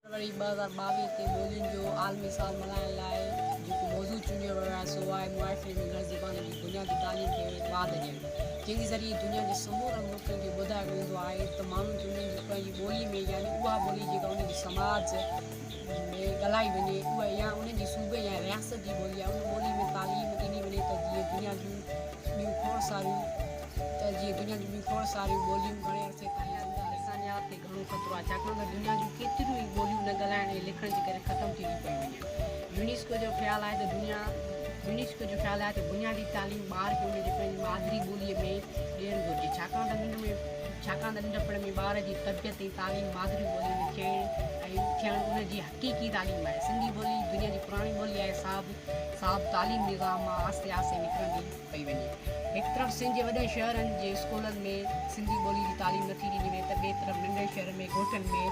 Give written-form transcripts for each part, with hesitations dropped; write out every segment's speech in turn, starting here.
فروري 2022 تي ٻولين جو عالمي سال ملهائڻ لاء جيڪو موضوع چونڊيو ويو آهي سو آهي معاشري ۾ گهڻ زبانن جي بنيادي تعليم کي واڌ ڏيڻ جنهن جي ذريعي دنيا جي سمورن ملڪن کي ٻڌايو ويندو آهي ته ماڻهن کي انهن جي پنهنجي ٻولي ۾ يعني اها ٻولي جيڪا انهن جي سماج ۾ ڳالهائي وڃي اها يا انهن جي صوبي يا رياست جي ٻولي آهي ان ٻولي ۾ تعليم ڏني وڃي ته جيئن دنيا جون ٻيون کوڙ ساريون ته جيئن دنيا جون ٻيون کوڙ ساريون ٻوليون گهڻي عرصي تائين زنده رهن. انسانيات کي گهڻو خطرو آهي ڇاڪاڻ ته دنيا جون ڪيتريون ئي ٻوليون نه ڳالهائڻ ۽ لکڻ جي ڪري ختم ٿينديون پيون وڃن. يونيسڪو جو خيال آهي ته دنيا يونيسڪو جو خيال آهي ته بنيادي تعليم ٻار کي ان جي پنهنجي مادري ٻوليء ۾ ڏيڻ گهرجي ڇاڪاڻ ته ننڍ ۾ ڇاڪاڻ ته ننڍپڻ ۾ ٻار جي تربيت ۽ تعليم مادري ٻوليء ۾ ٿيڻ ۽ ٿيڻ ان جي حقيقي تعليم آهي. سنڌي ٻولي دنيا جي پراڻي ٻولي آهي سا به سا به تعليم نظام مان آهستي آهستي نڪرندي پئي وڃي. هڪ طرف سنڌ جي وڏن شهرن جي اسڪولن ۾ سنڌي ٻولي جي تعليم نٿي ڏني وڃي ته ٻئي طرف ننڍن شهرن ۾ ڳوٺن ۾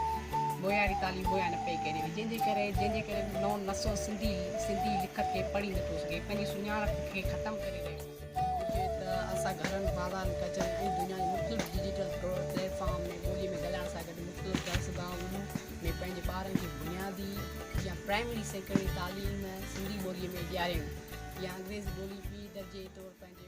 معياري تعليم مهيا نه پئي ڪري وڃي جنهن جي ڪري جنهن جي ڪري نئون نسل سنڌي سنڌي لکت کي پڙهي نٿو سگهي پنهنجي سڃاڻپ کي ختم ڪري رهيو آهي. گهرجي ته اسان گهرن، بازارن، ڪچهرين ۽ دنيا جي مختلف ڊجيٽل پليٽ فارم ۾ ٻولي ۾ ڳالهائڻ سان گڏ مختلف درسگاهن ۾ پنهنجي ٻارن کي بنيادي يا پرائمري سيڪنڊري تعليم سنڌي ٻولي ۾ ڏياريون يا انگريزي ٻولي ٻي درجي طور پنهنجي.